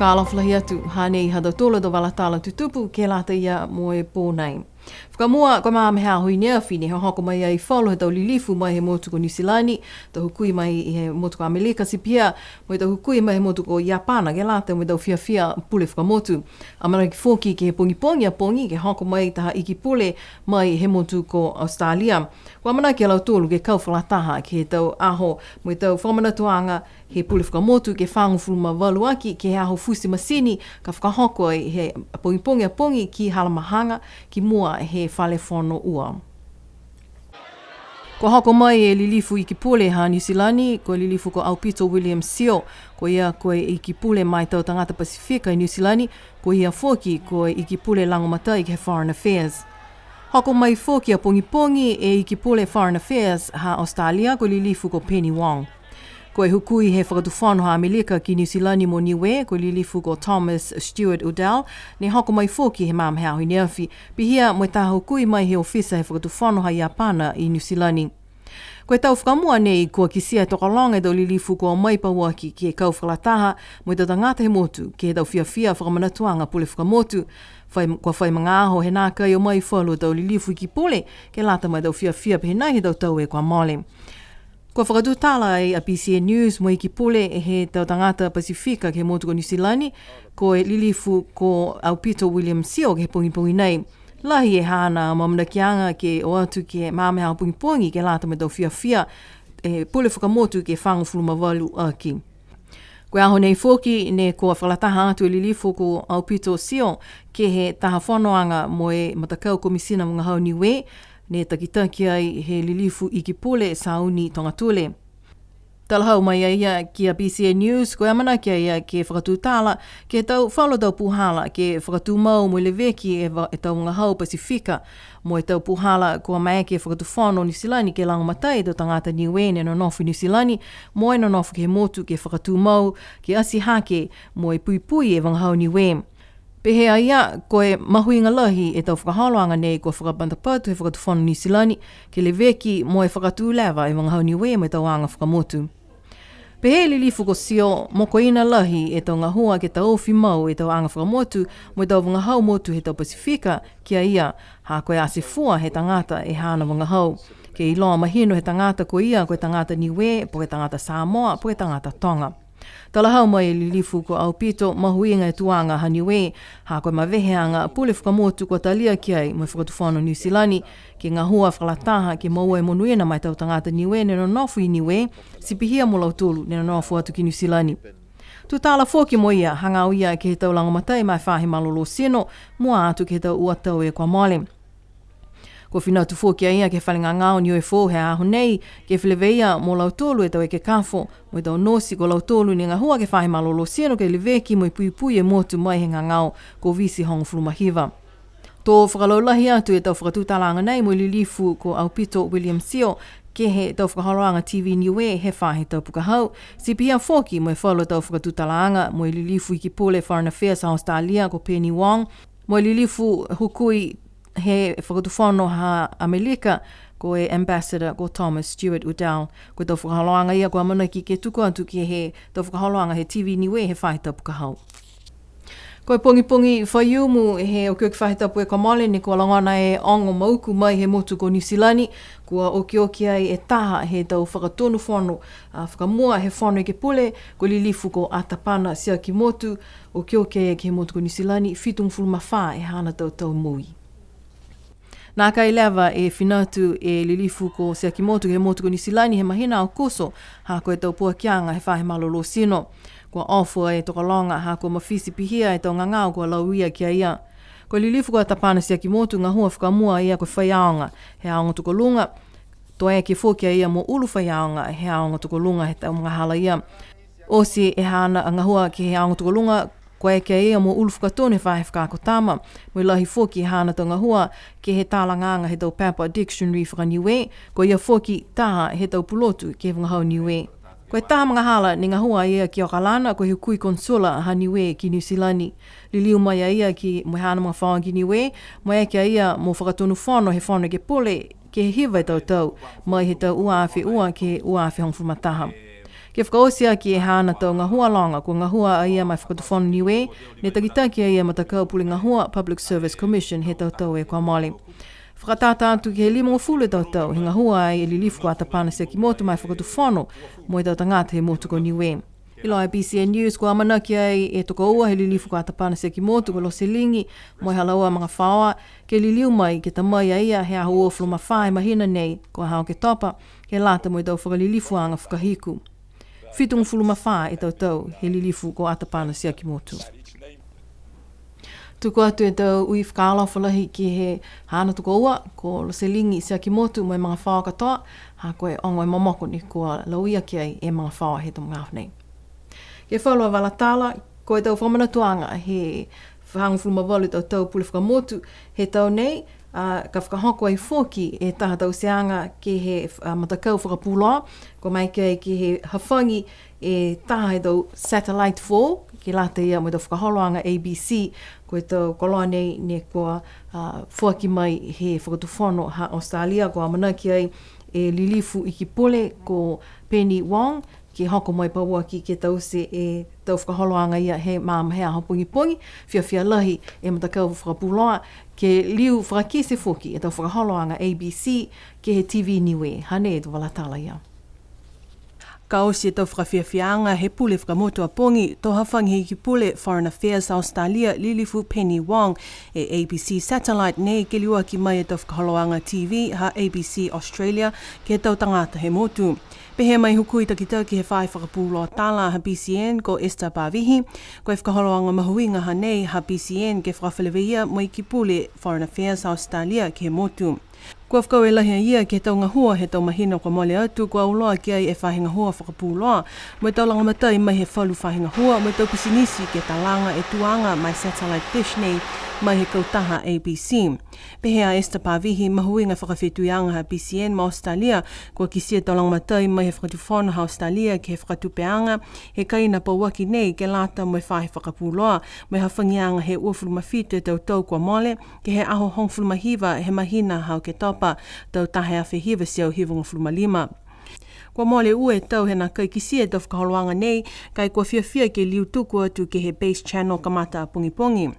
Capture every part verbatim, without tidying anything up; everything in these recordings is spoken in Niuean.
Fakaalofa lahi atu, hanei ha tautolu a tau vala tala tutupu ke lata ia mo e pō nei. Fakamua, ko e magaaho i ne afi ne hohoko mai ai falu he tau lilifu mai he motu ko Niu Silani, tau hukui mai he motu ko Amelika, ti pihia mo e tau hukui mai he motu ko Iapana ke lata mo e tau fiafia pule fakamotu. Amanaki foki ke he pogipogi a pogi ke hoko mai taha iki pule mai he motu ko Australia. Kua amanaki a lautolu ke kau fakalataha ke he tau aho mo e tau fakamanatuaga he pule fakamotu ke fagofulu ma valu aki ke he aho futi matini ka fakahoko ai he pogipogi a pogi ki Halamahaga ki mua he fale fono ua. Kua hoko mai e lilifu iki pule ha Niu Silani, ko e lilifu ko Aupito William Sio, ko ia ko e iki pule ma e tau tagata Pasifika i Niu Silani, ko ia foki ko e iki pule lagomatai ke he Foreign Affairs. Hoko mai foki a pogipogi e iki pule Foreign Affairs ha Australia ko e lilifu ko Penny Wong. Ko e hukui he Fakatufono ha Amelika ki Niu Silani mo Niue, ko e lilifu ko Thomas Stewart Udall, ne hoko mai foki he magaaho i ne afi, pihia mo e taha hukui mai he ofisa he Fakatufono ha Iapana i Niu Silani. Ko e tau fakamua nei kua kitia e tokologa e tau lilifu kua o mai pauaki ke kau fakalataha mo e tau tagata he motu ke he tau fiafia fakamanatuaga pule fakamotu. Fai, kua fai magaaho he nākai o mai falu tau lilifu iki pule ke lata mo e tau fiafia pehē nai he tau tau kua mole. Kua fakatutala ai a BCN News mo e iki pule he tau tagata Pasifika ke he motu ko Niu Silani, ko e lilifu ko Aupito William Sio ke he pogipogi nei. Lahi e haana amaamanakiaga ke o atu ke he magaaho pogipogi ke lata mo e tau fiafia e pule fakamotu ke fagofulu ma valu aki. Ko e aho nei foki ne kua fakalataha atu e lilifu ko Aupito Sio ke he taha fonoaga mo e matakau Komisina Vagahau Niue, ne takitaki ai he lilifu iki pule Sauni Togatule. Talahau mai a ia ki a BCN News, ko e amanaki a ia ke fakatutala ke he tau falu tau puhala ke fakatumau mo e leveki e, va, e tau vagahau Pasifika, mo e tau puhala kua maeke e Fakatufono Niu Silani ke lagomatai e tau tagata Niue ne nonofo i Niu Silani, mo e nonofo ke he motu ke fakatumau, ke ati hake, mo e puipui e vagahau Niue. Pehē a ia, ko e mahuiga lahi e tau fakaholoaga nei kua fakamatapatu he Fakatufono Niu Silani, ke leveki mo e fakatū leva e vagahau Niue mo e tau aga fakamotu. Pehē e lilifu ko Sio, mokoina lahi e tau gahua ke taofi mau e tau aga fakamotu mo e tau vagahau motu he tau Pasifika ki a ia, ha ko e ati fua he tagata e haana vagahau. Ke iloa mahino he tagata ko ia ko e tagata Niue, po ke tagata Samoa, po ke tagata Toga. Talahau mai e lilifu ko Aupito, mahuiga e tuaga ha Niue, ha ko e maveheaga pule fakamotu kua talia ki ai mo e Fakatufono Niu Silani, ke gahua fakalataha ke moua e monuina ma e tau tagata Niue ne nonofo i Niue, ti pihia mo lautolu ne nonofo atu ki Niu Silani. Tutala foki mo ia, hagaao ia ke he tau lagomatai ma e faahi malolō tino, mua atu ke he tau ua tau kua mole. Kua finatu foki a ia ke he fale gagao Niue Foou he aho nei, ke feleveia mo lautolu e tau ekekafo, mo e tau nosi ko lautolu ne gahua ke he faahi malolō tino ke leveki mo e puipui e motu mai he gagao Koviti hogofulu ma hiva. To fakalaulahi atu e tau fakatutalaaga nei mo e lilifu ko Aupito William Sio, ke he tau fakaholoaga TV Niue he faahi tapu ka hau, ti pihia foki mo e falu tau fakatutalaaga mo e lilifu iki pule Foreign Affairs ha Australia ko Penny Wong, mo e lilifu hukui he Fakatufono ha Amelika, ko e Ambassador ko Thomas Stewart Udall. Ko e tau fakaholoaga ia kua amanaki ke tuku atu ke he tau fakaholoaga he TV Niue he faahi tapu ka hau. Ko e pogipogi Faiumu he okioki faahi tapu kua mole ne kua logona e ogo mauku mai he motu ko Niu Silani, kua okioki ai e taha he tau fakatonu fono, a, fakamua he Fono Ekepule, ko e lilifu ko Atapana Siakimotu, okioki ai ke he motu ko Niu Silani, fitugofulu ma fā e haana tau tau moui. Nākai leva e finatu e lilifu ko Siakimotu ke he motu ko Niu Silani he mahina Aokuso, ha ko e tau puakiaga he faahi malolō tino. Kua ofo e tokologa, ha kua mafiti pihia e tau gagao kua lauia ki a ia. Ko e lilifu ko Atapana Siakimotu gahua fakamua a ia ko e faiaoga he aoga tokoluga. To eke foki a ia mo ulu faiaoga he aoga tokoluga he tau magahala ia. Oti e haana gahua ke he aoga tokoluga, kua eke a ia mo ulu fakatonu he faahi fakaako tama, mo e lahi foki e haana tau gahua ke he talagaaga he tau pepa dictionary faka-Niue, ko ia foki taha he tau pulotu ke he vagahau Niue. Ko e taha magahala ne gahua a ia ki Okalana, ko e hukui konisula ha Niue ki Niu Silani. Liliu mai a ia ki mo e haana magafaoa ki Niue, mo e eke a ia mo fakatonu fono he Fono Ekepule, ke he hiva e tau tau, mai he tau ua afe ua ke he ua afe hogofulu ma taha. Ke fakaoti aki e haana tau gahua loga, kua gahua a ia ma e Fakatufono Niue, ne takitaki a ia e Matakau Pule Gahua, Public Service Commission, he tau tau kua mole. Fakatata atu ke he limagofulu e tau tau, he gahua ai e Lilifu ko Atapana Siakimotu ma e Fakatufono, mo e tau tagata he motu ko Niue. Iloa e BCN News, kua amanaki ai e tokoua he Lilifu ko Atapana Siakimotu, ko Loseligi, mo e ha laua magafaoa, ke liliu mai, ke ta mai a ia, he aho uafulu ma fā he mahina nei, ko e aho Oketopa, ke lata mo e tau fakalilifuaga fakahiku. Fitugofulu ma fā e tau tau, he Lilifu ko Atapana Siakimotu. Tuku atu e tau ui fakaalofa lahi ke he haana tokoua, ko Loseligi Siakimotu mo e magafaoa katoa, ha ko e ogo e momoko ne kua lauia ki ai e magafaoa he tau magaaho nei. Ke he falu a vala tala, ko e tau fakamanatuaga he fagofulu ma valu tau tau pule fakamotu he tau nei, a, ka fakahoko ai foki e taha tauteaga ke he, a, matakau fakapuloa, kua maeke ai ke he hafagi e taha he tau satellite foou, ke lata ia mo e tau fakaholoaga A B C, ko e tau koloa nei ne kua, a, foaki mai he Fakatufono ha Australia, kua amanaki ai e Lilifu Ikipule ko Penny Wong, ke hoko mai pauaki ke taute e tau fakaholoaga ia he magaaho he aho pogipogi, fiafia lahi e matakau fakapuloa, ke liu fakakite foki e tau fakaholoaga A B C ke he T V Niue, hanei e tau vala tala ia. Ka oti e tau fakafiafiaaga he pule fakamotu a pogi, to hafagi he Ikipule Foreign Affairs Australia, Lilifu Penny Wong, e A B C satellite nei ke liuaki mai e tau fakaholoaga T V ha A B C Australia ke he tau tagata he motu. Pehē mai e hukui takitaki he faahi fakapuloa tala ha BCN ko Esther Pavihi, ko e fakaholoaga mahuiga hanei ha BCN ke fakafeleveia mo e Ikipule Foreign Affairs Australia ke he motu. Kua fakaaue lahi a ia ke he tau gahua he tau mahina kua mole atu, kua auloa ki ai e faahi gahua fakapuloa, mo e tau lagomatai mai he falu faahi gahua, mo e tau pisinisi ke talaga e tuaga ma e satellite dish nei mai he kautaha A B C. Pehē a Esther Pavihi, mahuiga e fakafetuiaga ha BCN ma Australia, kua kitia e tau lagomatai mai he Fakatufono ha Australia ke he fakatupeaga he kaina pauaki nei ke lata mo e faahi fakapuloa, mo e hafagiaga he uafulu ma fitu e tau tau kua mole, ke he aho hogofulu ma hiva he mahina ha Oketopa, tau taha e afe hiva e teau hivagofulu ma lima. Kua mole ua e tau he nākai kitia e tau fakaholoaga nei, ka e kua fiafia ke liu tuku atu ke he Base Channel kamata a pogipogi.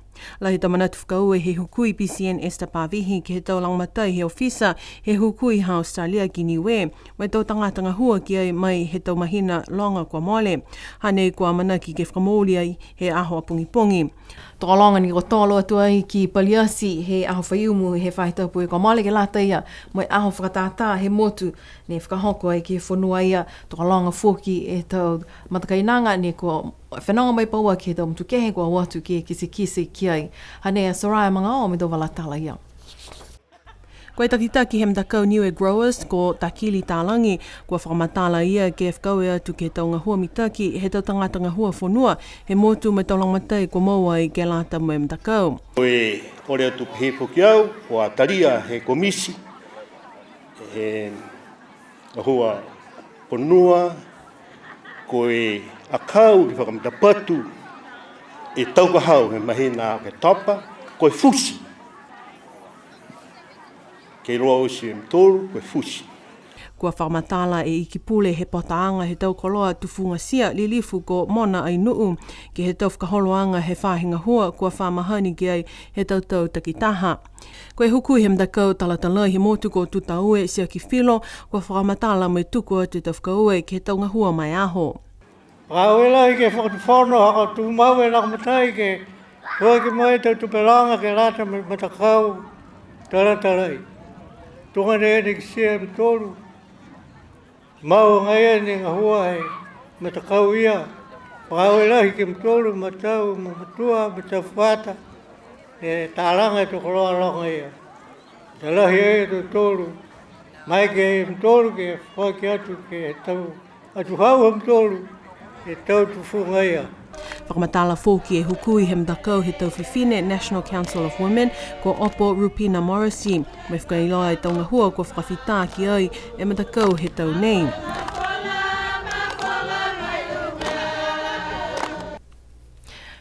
Lahi e tau manatu fakaaue he hukui BCN Esther Pavihi ke he tau lagomatai he ofisa he hukui ha Australia ki Niue, mo e tau tagata gahua ki ai mai he tau mahina loga kua mole. Hanei kua amanaki ke fakamooli ai he aho a pogipogi. Tokologa ni kua tolo atu ai ki Paliati he aho Faiumu he faahi tapu kua mole ke lata ia mo e aho fakatātā he motu ne fakahoko ai ke he fonua ia, tokologa foki e tau matakainaga ne kua fenoga mai pauaki he tau motu kehe kua o atu ke kitekite ki ai. Hanei a Soraya Magaoa mo e tau vala tala ia. Ko e takitaki he matakau Niue Growers ko Takili Talagi, kua fakamatala a ia ke fakaaue atu ke he tau gahua mitaki he tau tagata gahua fonua he motu mo e tau lagomatai kua moua ai ke lata mo e matakau. Ko e ole atu pehē foki au, kua talia he komiti he gahua fonua, ko e akau ke fakamatapatu e tau ka hau he mahina Oketopa, ko e futi. Ke iloa oti e mutolu, ko e futi. Kua fakamatala e Ikipule he Potaaga he tau Koloa Tufugatia, Lilifu ko Mona Ainuu, ke he tau fakaholoaga he faahi gahua kua fa mahani ki ai he tau tau takitaha. Ko e hukui he matakau talatalai he motu ko Tutaue Siaki Filo, kua fakamatala mo e tuku atu e tau fakaaue ke he tau gahua ma e aho. Fakaaue lahi ke he Fakatufono ha kua tumau e lagomatai ke foaki mai e tau tupelaga ke lata mo e matakau talatalai. Tuga ni e kitia e mutolu. Mau agaia ni e gahua he matakau ia. Fakaaue lahi ke he mutolu, matua, matua, matua fuata, e talaga e tau koloa loga ia. Talahi ai e tautolu, maeke e mutolu ke foaki atu ke he tau atuhau ha mutolu, e tau tufuga ia. Fakamatala foki e hukui he matakau he tau fifine, National Council of Women, ko Opo Rupina Morrissey, mo e fakailoa e tau gahua kua fakafita ki ai e matakau he tau nei.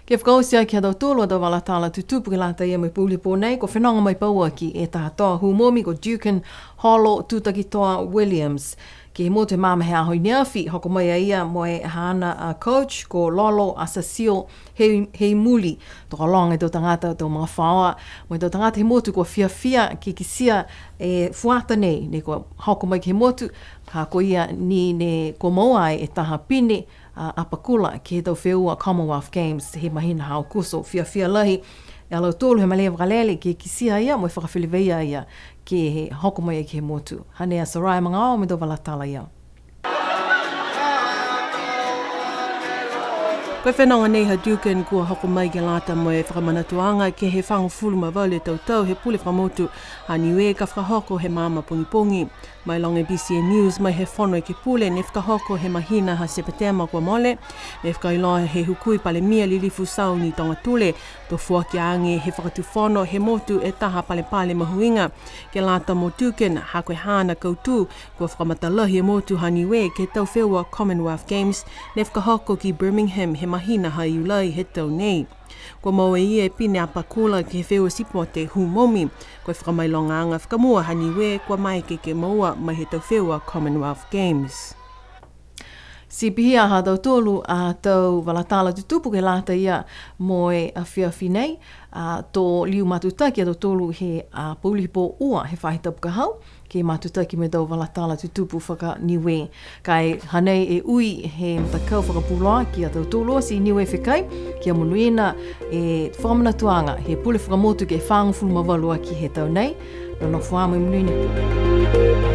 Ke fakaoti aki ha tautolu a tau vala tala tutupu ke lata ia mo e pouli pō nei, kua fenoga mai pauaki e taha toa hū momi ko Dukin Holo Tutakitoa Williams. Ke he motu he magaaho he aho i ne afi, hoko mai a ia mo e haana a coach ko Lolo Asasio Hei, Heimuli, tokologa e tau tagata tau magafaoa, mo e tau tagata he motu kua fiafia ke kitia e fuata nei, ne kua hoko mai ke he motu, ha ko ia ni ne kua moua ai e taha pine, a, apakula ke he tau feua Commonwealth Games he mahina ha Aokuso. Fiafia lahi e lautolu he malē vakalele ke kitia ia mo e fakafeleveia ia ke he hoko mai ke he motu. Hanei a Soraya Magaoa mo e tau vala tala ia. Ko e fenoga nei ha Dukin kua hoko mai ke lata mo e fakamanatuaga ke he fagofulu ma valu e tau tau he pule fakamotu ha Niue ka fakahoko he maama pogipogi. Mailoga e B C N News mai he Fono Ekepule ne fakahoko he mahina ha Sepetema kua mole, ne fakailoa he Hukui Palemia Lilifu Sauni Togatule, to foaki age he Fakatufono he motu e taha palepale mahuiga ke lata mo Dukin, ha ko e haana kautū kua fakamatalahi e motu ha Niue ke he tau feua Commonwealth Games ne fakahoko ki Birmingham he mahina ha Iulai he tau nei. Kua moua e ia e pine apakula ke he feua sipote hū momi. Ko e fakamailogaaga fakamua ha Niue kua maeke ke moua mai he tau feua Commonwealth Games. Ti pihia ha tautolu a tau vala tala tutupu ke lata ia mo e afiafi nei, a, to liu matutaki a tautolu he, a, pouli pō ua he faahi tapu ka hau, ke matutaki mo e tau vala tala tutupu faka-Niue. Ka e hanei e ui he matakau fakapuloa ki a tautolu oti Niue Fekai, kia monuina e fakamanatuaga he pule fakamotu ke fagofulu ma valu aki he tau nei. Nonofo ā mo e monuina.